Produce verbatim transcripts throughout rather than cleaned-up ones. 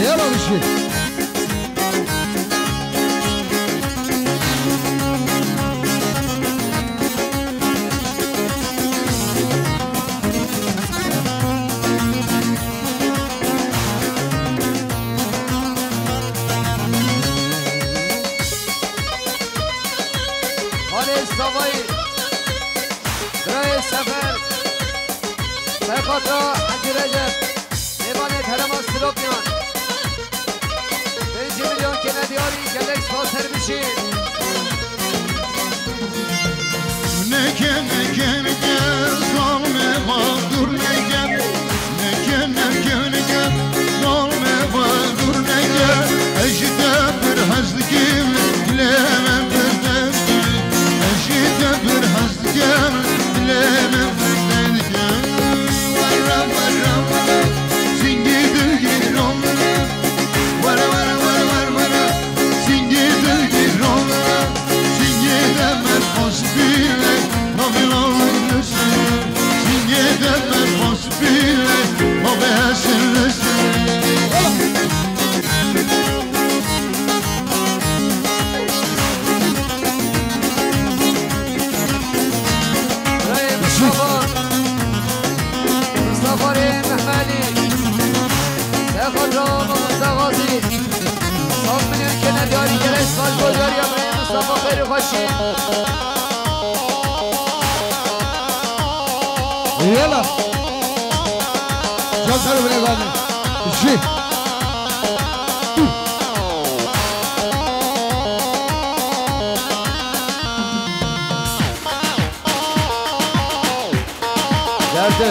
Yala bişî. Halê Savayî, Birayê Sefer, Serqata Hecî Recep, Mêvanê herêma Silopiyan. Pêncî milyon kene diyarî, gelek spas her bişî. Neke, neke, neke, zalmê xwe dûr neke. Neke, neke, neke, zalmê xwe dûr neke. Ez ji te pir hez dikim, lê min pir te dikî. Ez ji te pir hez dikim, lê min pir te dikî. Were, were, were, zingî dilgîro min. Were, were, were, were, were, zingî dilgîro min. Zingî de min xwespî ye, navê lawê lise. Zingî de min xwespî ye, navê Hesen lise. Birayê Mustafa, Mustafa rê Mehmedî, Sefa Cava, Mustafa Gazî, sed milyon kene diyarî, gelek spas bo diyariya birayê Mustafa, xeyr û xweşî. Yala. Can ser bile bani. Jî. Geldi.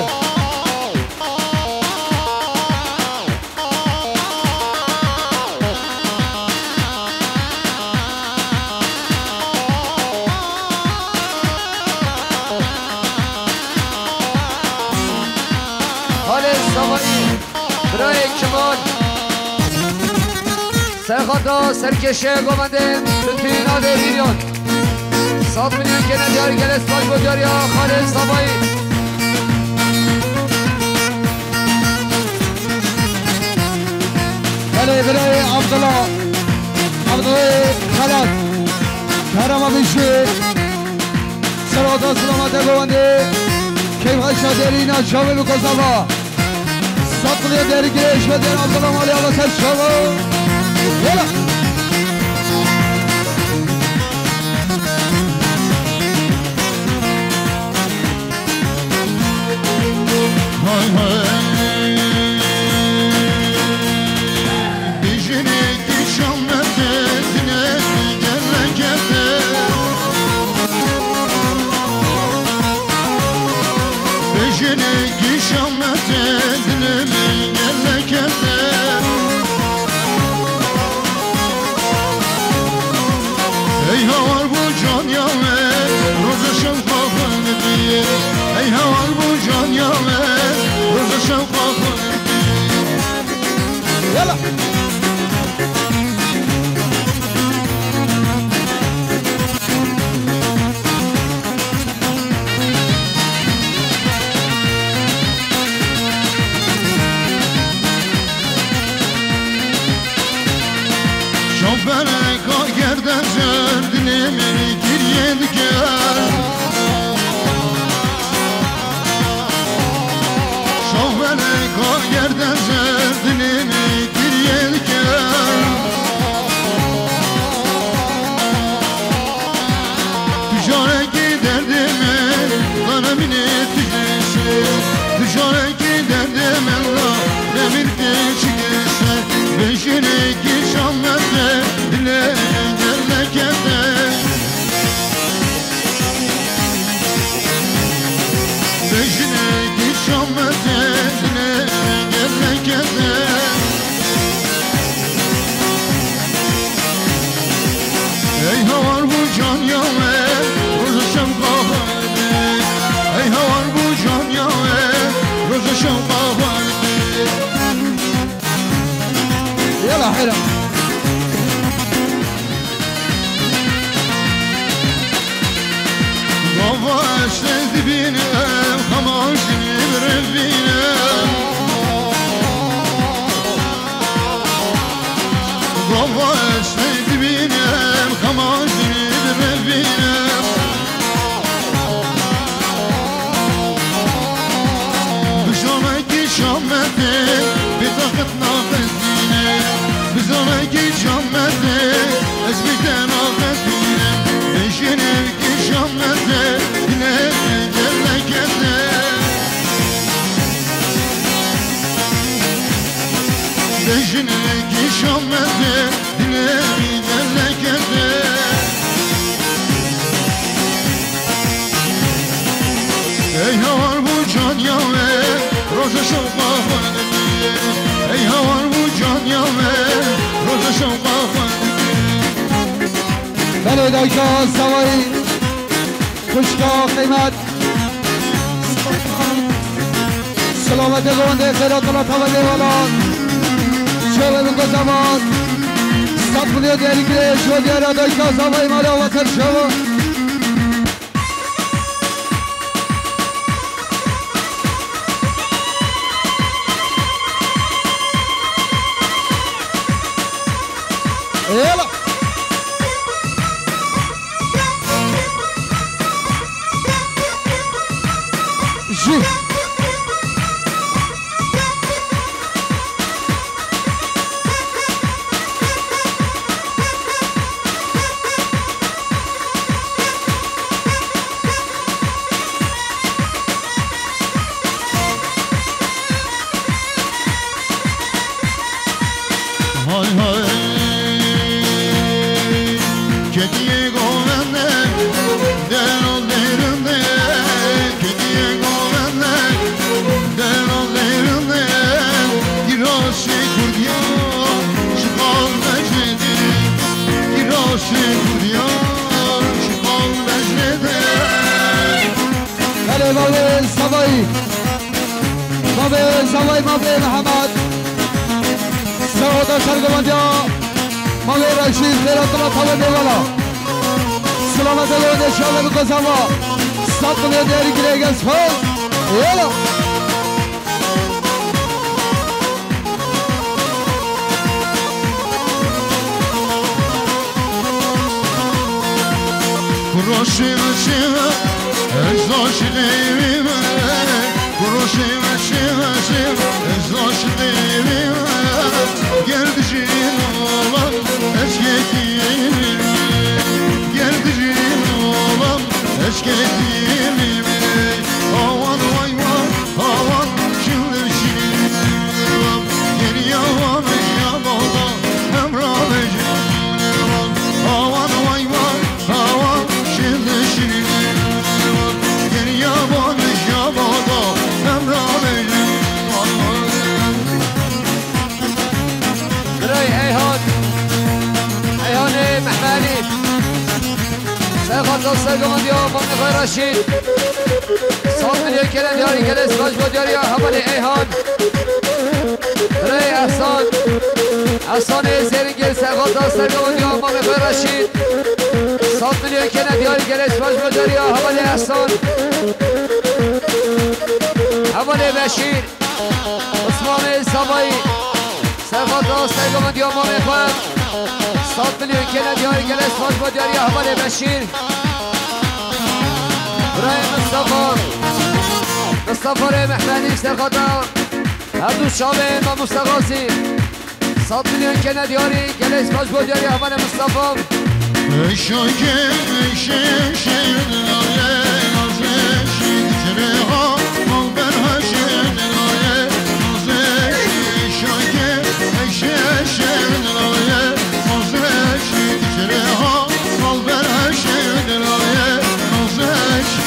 Halê Savayî, birayê Kemal. Serxata serkêşe govendê Tutîna Dêrînan. Sed milyon kene diyar, gelek spas bo diyariya Xalê Savayî. Belê, belê, Abdullah. Abdullah Xelat. Kerema bişî. Serota silamete govendê. Keyfxweşa Dêrîna çavê bi kozava. Sed milyon dêrî girêş ve dêr Abdullah Malî Abbas Serçava. Yala. Hay hay. Bijinê kîşan mete dine gelekete. Bijinê kîşan mete dine gelekete. Ey hawar bu can ya me, roza şev xwe xwe dibî. Ey hawar bu can ya me, roza şev xwe xwe dibî. Yala. Şofereka gerde zer dilê min kiriye dike. Şofereka gerde zer dilê min kiriye dike. Tu carekî derdê min, dana min ê tu dişê. Tu carekî derdê min, dana min tê çi dişê. Bejinekî şamete, dilê gelekete. Bejinekî şamete, dilê gelekete. Ey hawar bu can ya me, roza şev xwe xwe dibî. Ey hawar bu can ya me, roza şev xwe xwe dibî. Yala heyran. Bava ez te dibînim, xema jî revînim. Ava ez te dibînim, xema jî direvînim. Bi zanekî şamete, bê taqet naqetîne. Bi zanekî şamete, ez bê te naqetîne. Bê jinekî şamete, dilê te gelekete. Bê jinekî şamete, dilê wî gelekete. Ey hawar bû caniya me, roja şewqa xwe dikir. Ey hawar bû caniya me, roja şewqa xwe dikir. Belê dayka Zavayî, xwişka qîmet. Silametê govendê xêra dila tavê mêvanan. Çavê bi gozavan. Sed milyon diyarî girê, ji bo diyara dayka Zavayî mala weter çava. Êla. Jî. Hay hay, ketiye govende, dero derinde, ketiye govende, dero derinde, girasê Kurdiya, şiqal meclede, girasê Kurdiya, şiqal meclede. Belê, mavê Zavayî. Mavê Zavayî, mavê Mihemed. Serhota sergovendiya. Mavê Reşîd, xêra dila tavê mêvala. Silametê li wê şerê bi kozava. Sed milyon diyarî girê gel spas. Yala. Kuroşê me şêve, ez aşiqê wî me. Kuroşê me şêve, şêve, ez aşiqê wî me. Ger dijîn olam, ez kêfî wî me. Ger dijîn olam, ez kêfî wî me. Awan way way. Awan şirin şirin, geriya wan ya baba, emra bejin. Awan way way, awan şirin şirin, geriya wan ya baba, emra bejin. Birayê Eyhan, Eyhanê Mehmenî. Serxata sergovendiya mamê xwe Reşîd. Sed milyon kere diyarî gelê spas bo diyariya hevalê Eyhan. Birayê Ehsan. Ehsanê Zêringêl serxata sergovendiya mamê xwe Reşîd. Sed milyon kere diyarî gelê spas bo diyariya hevalê Ehsan. Hevalê Beşîr. Osmanê Zavayî. Serxata sergovendiya mamê xwe. Sed milyon kere diyarî gelê spas bo diyariya hevalê Beşîr. Birayê Mistefa. Mistefa rê Mehmedî serxata. Her du çavê Mamoste Gazî. Sed milyon kene diyarî, gelê spas bo diyarî hevalê Mistefa. Eşoke, eşe, eşe, laye, naze, şî, dikre, ha, mal ber, heşe, laye, naze, şî, eşoke, eşe, eşe, laye, naze, şî, dikre, ha, mal ber, heşe, laye, naze, şî.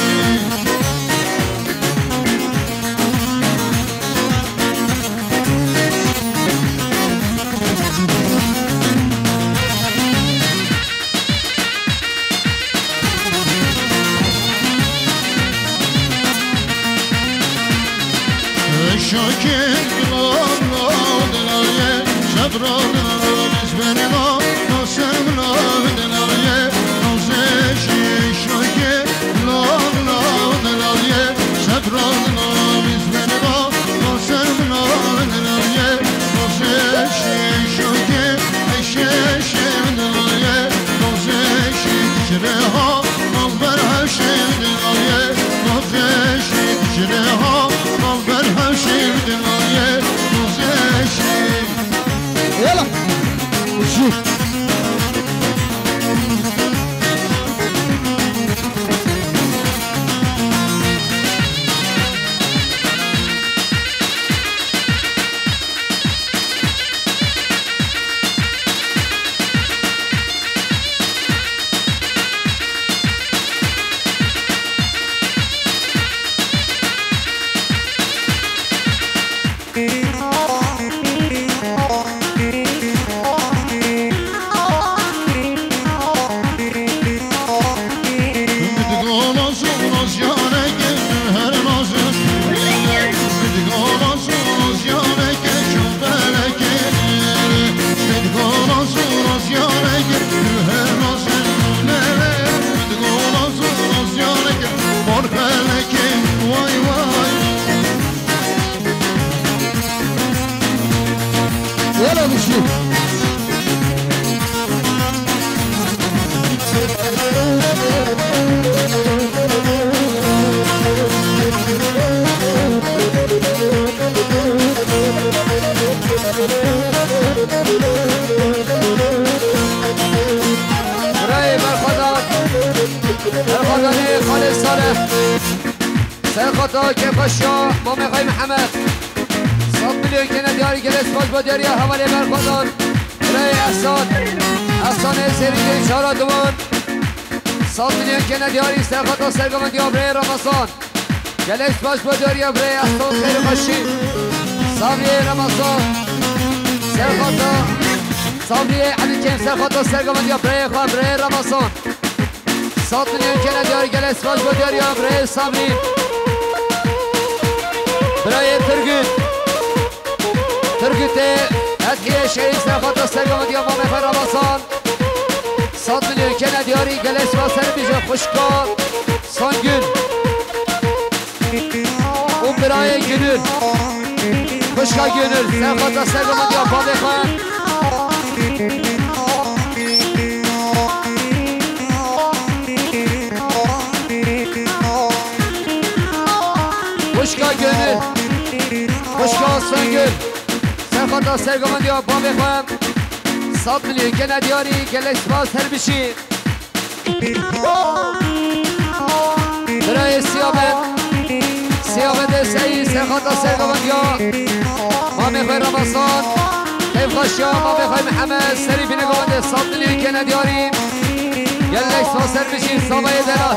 Şakir, lav, lav, dilaye, şebra, dilaye, biz beni lav, lav, sen lav, dilaye, nazeşi, şakir, lav, lav, dilaye, şebra, dilaye, biz beni lav, lav, sen lav, dilaye, nazeşi, şakir, eşe, Şî. Yala bişî. Birayê berxwedan, berxwedanê Xalê Salih. Serxwata kêfxweşiya mamê xwe Mihemed. Sed milyon kene diyarî, gelek spas bo diyariya hevalê berxwedan. Birayê Ehsan. Ehsanê serî çara duwan. Sed milyon kene diyarî, serxwata sergovendiya birayê Ramazan. Gelek spas bo diyariya birayê Ehsan xêr û xweşî. Sabriyê Ramazan. Serxwata. Sabriyê Elî Kêm, serxwata sergovendiya birayê xwe, birayê Ramazan. Sed milyon kene diyarî, gelek spas bo diyariya birayê Sabrî. Birayê Turgut. Turgutê Fethiyê Şehîd, serxwata sergovendiya mamê xwe Ramazan. Sed milyon kene diyarî, gelek spas ser bîje xwişka Songül. Û birayê Gönül. Xwişka Gönül, serxwata sergovendiya bavê xwe. Xwişka Gönül. Xwişka Songül. Serxwata sergovendiya bavê xwe. Sed milyon kene diyarî, gelek spas her bişî. Birayê Siyamet. Siyametê Seyî, serxwata sergovendiya mamê xwe Ramazan. Kêfxweşiya mamê xwe Mihemed, serî bîne govendê sed milyon kene diyarî. Gelek spas ser bijî, savayê dera.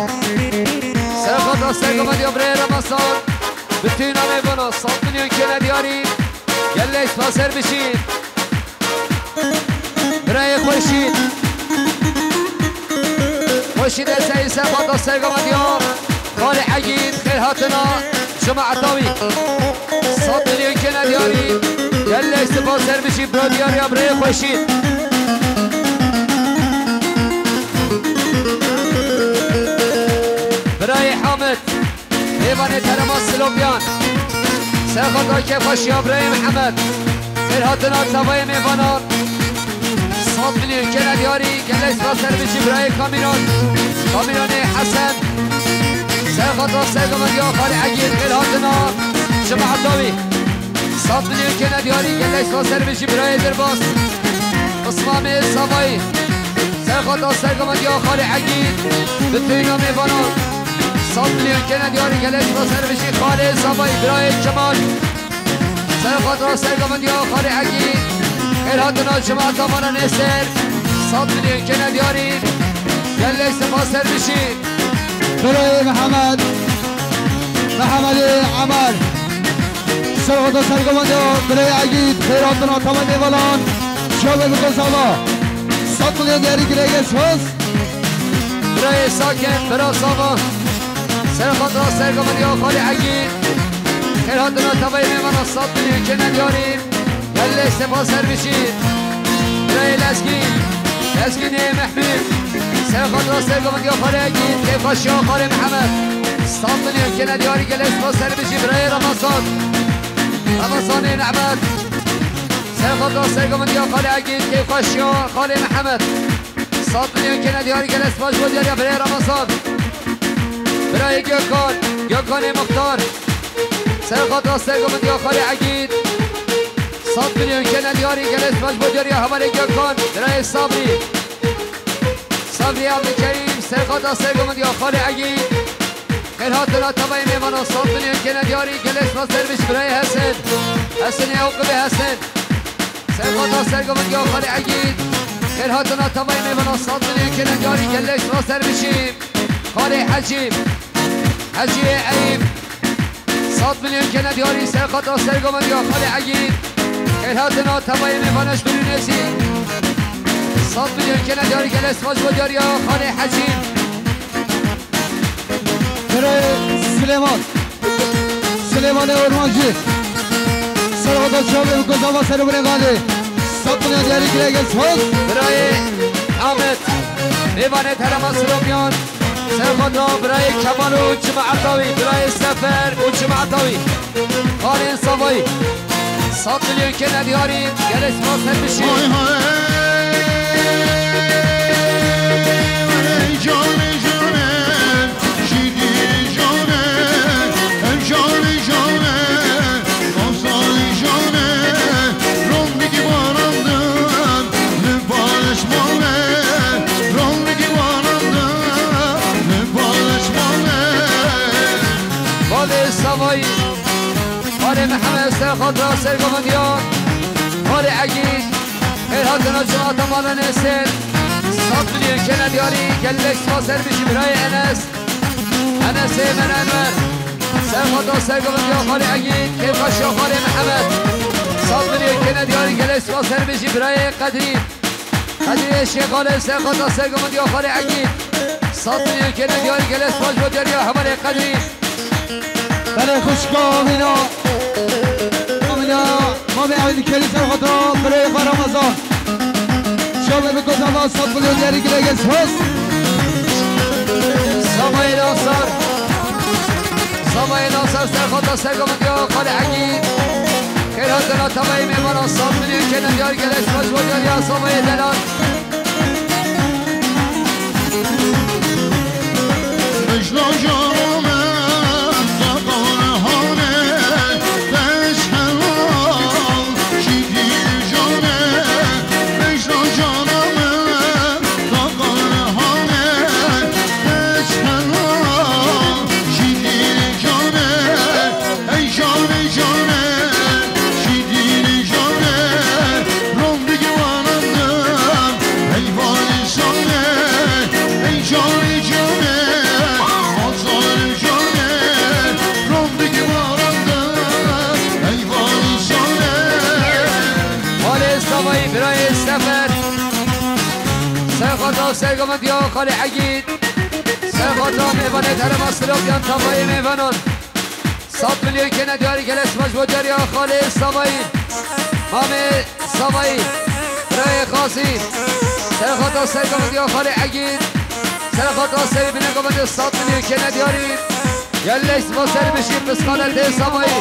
Serxwata sergovendiya birayê Ramazan. Bi tîna mêvana sed milyon kene diyarî. Gelek spas ser bijî. Birayê Xurşîd. Xurşîdê Seyî, serxwata sergovendiya Xalê Egîd, xêr hatina cemaeta wî. Sed milyon kene diyarî. Gelek spas ser bijî bira diyariya birayê Xurşîd. Birayê Hamid. Mêvanê Terema Silopyan. Serxwata kêfxweşiya birayê Mihemed. Xêr hatina tavayê mêvanan. Sed milyon kene diyarî, gelek spas ser bijî birayê Kamîran. Kamîranê Hesen. Serxwata sergovendiya Xalê Egîd, xêr hatina cemaeta wî. Sed milyon kene diyarî, gelek spas ser bijî birayê Dirbas. Qismamê Savayî. Serxwata sergovendiya Xalê Egîd, bi tîna mêvanan. Sed milyon kene diyarî, gelek spas ser bijî Xalê Savayî, birayê Cemal. Serxwata sergovendiya Xalê Egîd, xêr hatina cemaeta mana Nêser. Sed milyon kene diyarî, gelek spas ser bijî. Birayê Mihemed, Mihemedê Emer. Serxwata sergovendiya birayê Egîd, xêr hatina tamamê mêvanan. Şevek û sava. Sed milyon diyarî, gelek spas. Birayê Sakin, bira Sava. Serxwata sergovendiya Xalê Egîd. Xêr hatina tavayê mêvanan, sed milyon kene diyarî. Gelek spas ser bijî. Birayê Lezgîn. Lezgînê Mehmûd. Serxwata sergovendiya Xalê Egîd. Kêfxweşiya Xalê Mihemed. Sed milyon kene diyarî, gelek spas ser bijî. Birayê Ramazan. Ramazanê Nehmet. Serxwata sergovendiya Xalê Egîd. Kêfxweşiya Xalê Mihemed. Sed milyon kene diyarî, gelek spas bo diyariya birayê Ramazan. Birayê Gökhan. Gökhanê Muxtar. Serxwata sergovendiya Xalê Egîd. Sed milyon kene diyarî, gelek spas bo diyariya hevalê Gökhan, birayê Sabrî. Sabrî Abdülkerim, serxata sergovindiya xalê Egîd. Xêr hatina tavayê mêvana, sed milyon kene diyarî, gelek spas ser biçî birayê Hesen. Hesenê ew qibê Hesen. Serxata sergovindiya xalê Egîd. Xêr hatina tavayê mêvana, sed milyon kene diyarî, gelek spas ser biçî. Xalê Hecî. Hecî Eyüp. Sed milyon kene diyarî, serxata sergovindiya xalê Egîd. Xêr hatina tavayê mêvana ji birî nêzî. Sed milyon kene diyarî, gelek spas bo diyariya xalê Hecî. Birayê Silêman. Silêmanê Ormancî. Serxata çavê bi kozava ser û binê xalê. Sed milyon diyarî kire, gelek spas. Birayê Ahmet. Mêvanê Terema Silopiyan. Serxata birayê Kemal û cemaeta wî, birayê Sefer û cemaeta wî. Xalên Savayî. Sed milyon kene diyarî, gelek spas ser biçî. Hay hay, ey canê canê, jîdî canê, em canê canê, azarî canê, rondikî barandan, li balêş mane, rondikî barandan, li balêş mane. Xalê Savayî, xalê Mihemed, serxata sergovindiya xalê Egîd. Xêr hatina cemaeta mala Nesir. Sed milyon kene diyarî, gelek spas ser biçî birayê Enes. Enesê Êmen Enwer. Serxata sergovindiya xalê Egîd, kêfxweşiya xalê Mihemed. Sed milyon kene diyarî, gelek spas ser biçî birayê Qedrî. Qedrî Şêxalê, serxata sergovindiya xalê Egîd. Sed milyon kene diyarî, gelek spas bo diyariya hevalê Qedrî. Belê xwişka Amîna. Amîna, mamê Ewnîkerî serxata birayê xwe Ramazan. Çavê bi kozava sed milyon diyarî kire, gelek spas. Samayê Nasar. Samayê Nasar serxata sergovindiya xalê Egîd. Xêr hatina tavayê mêvana, sed milyon kene diyarî, gelek spas bo diyariya Samayê Delal. Ey canê canê, şîdînê canê, rondikî barandan, ey balê şanê, ey canê canê, azarê canê, rondikî barandan, ey balê şanê. Xalê Savayî, birayê Sefer, serxata sergovindiya xalê Egîd, serxata mêvanê Terema Silopiyan, tavayê mêvanan. Sed milyon kene diyarî, gelek spas bo diyariya xalê Savayî. Mamê Savayî. Birayê Xasî. Serxata sergovindiya xalê Egîd. Serxata serê binê govendê, sed milyon kene diyarî. Gelek spas ser biçî pisxaletê Savayî.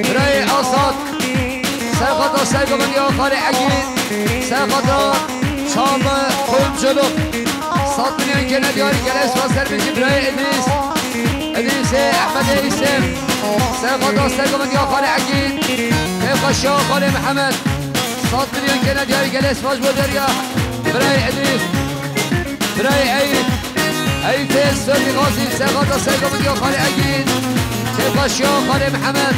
Birayê Asad. Serxata sergovindiya xalê Egîd. Serxata Çabi Qunculuk. Sed milyon kene diyarî, gelek spas ser biçî birayê Îdrîs. Îdrîsê Ehmedê Îsem. Serxata sergovindiya xalê Egîd. Kêfxweşiya xalê Mihemed. Sed milyon kene diyarî, gelek spas bo diyariya birayê Îdrîs. Birayê Eyüp. Eyüpê Serdî Xasî, serxata sergovindiya xalê Egîd. Kêfxweşiya xalê Mihemed.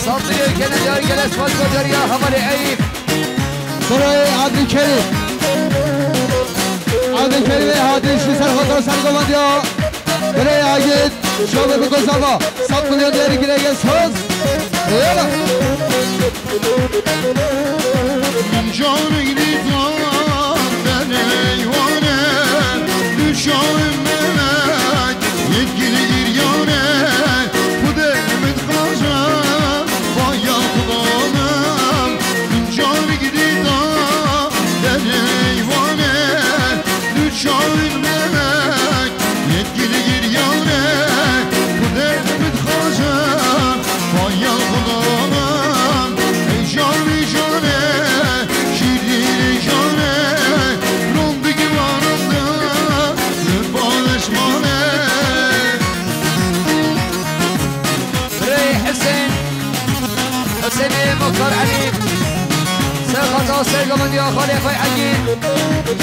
Sed milyon kene diyarî, gelek spas bo diyariya hevalê Eyüp. Birayê Abdülkerim. Abdülkerimê hatî ji serxata sergovindiya birayê Egîd, çavê bi kozava sed milyon diyarî kire, gelek spas. Yala. Min carî dîtan derê wane, du çavên melek yek gilî giryane, Xwedê min dixwaze, vaya Xuda min, min carî dîta derê wane, du çavên melek yek gilî giryane, Xwedê min dixwaze, vaya Xuda min, ey canê canê, Sergomendiya xalê xwe Egîn,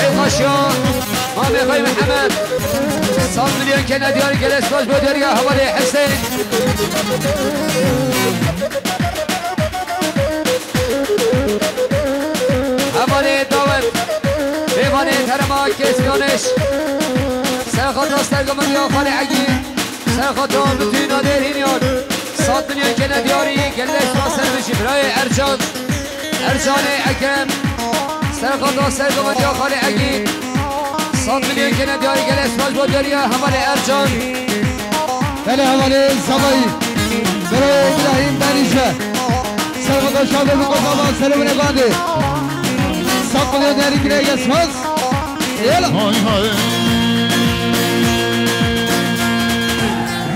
ey xweşiya mamê xwe Mihemed. Sed milyon kene diyarî, gelek spas bo diyariya hevalê Hesên. Hevalê Dawet, mêvanê terema kesiyoniş. Serxata sergomendiya xalê Egîn. Serxata bitîna dêrhîniyan. Sed milyon kene diyarî, gelek spas ser bijî birayê Ercan. Ercanê Ekrem. Serxata sergomendiya xalê Egîn. Sed milyon kene diyarî, gelek spas bo diyariya hevalê Ercan. Belê hevalê Zavayî. Birayê Îbrahîm Benîje. Serxata şavê Muqazaba Selêmûnê Bandê. Sed milyon diyarî, gelek spas. Yela. Hay hay.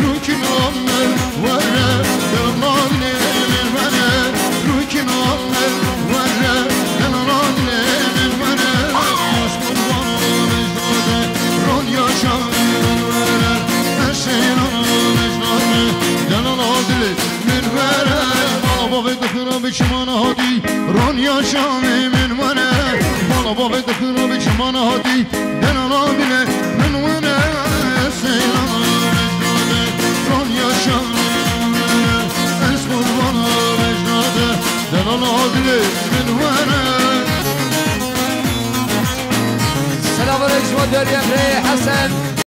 Rûkîna min were, dil nabîne min were. Rûkîna min were, dil nabîne min were. Yaz qurban ecdade, ron yaşa min were. Eşeyna ecdade, dil nabîne min were. Bala bavê dixira bi çimana hatî, ron yaşa min were. Bala bavê dixira bi çimana hatî. Dena nabîne min were, seyran ecdade, ron yaşa min were, ez qurbana ecdade, dena nabîne min were. Selamünaleyküm, Derya Bey Hasan.